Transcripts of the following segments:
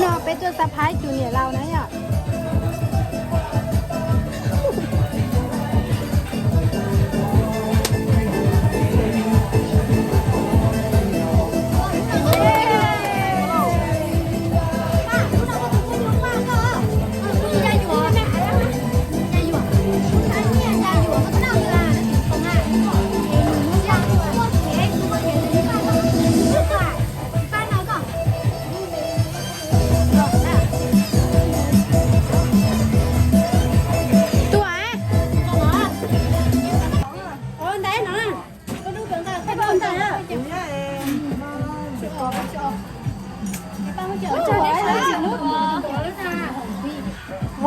No peb tuaj xab phaib tus niam laus na yom.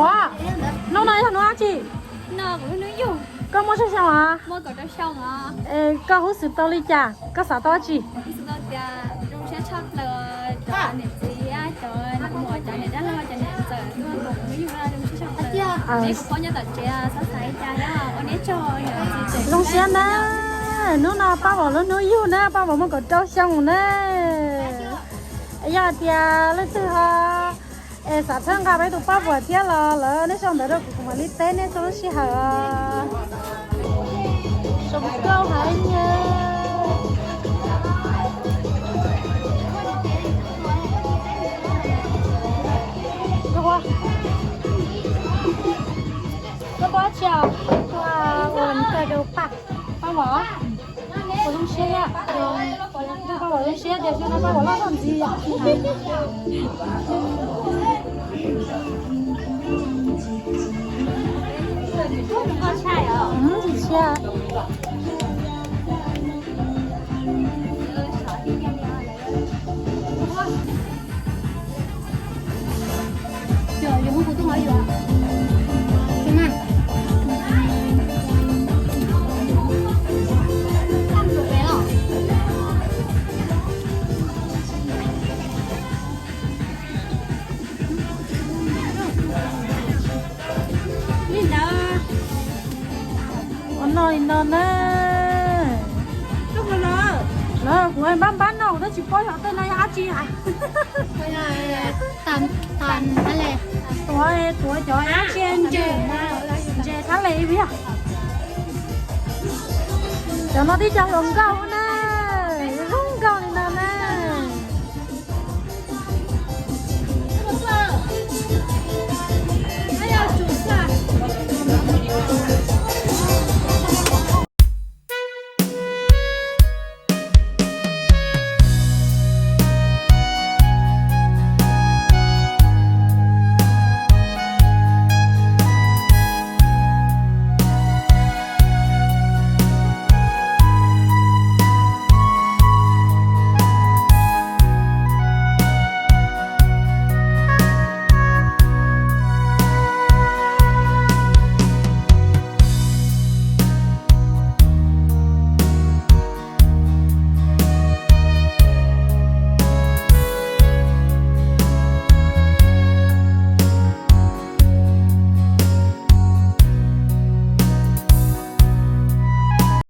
Ua, hnub no yog hnub dab tsi? Koj muaj tsawg xyoo os? Es koj huj xwm tau li cas, koj xav tau dab tsi? Zoo siab na, hnub no Paj Vom lub hnub yug na, Paj Vom muaj kaum rau xyoo na. Yog tias leej twg ho es xav txhawb nqa peb tus Paj Vom thiab los lawv nej sau ntawv rau kuv, kuv mam li teb nej txog lub sij hawm. Zoo nkauj heev. Koj pab tsi os? Ua, ua li koj rau Paj, Paj Vom. Paj Vom zoo siab, Paj Vom zoo siab tias xyoo no Paj Vom loj zog ntxiv. Ntxim siab. Ua no li no na. Lawv kuv npab npab no kuv twb tsis paub yog tej no yog dab tsi hais. Tuav, tuav cov dab tsi ntses, ntses thab le yog. Cov no tib co hluas nkauj na, zoo nkauj li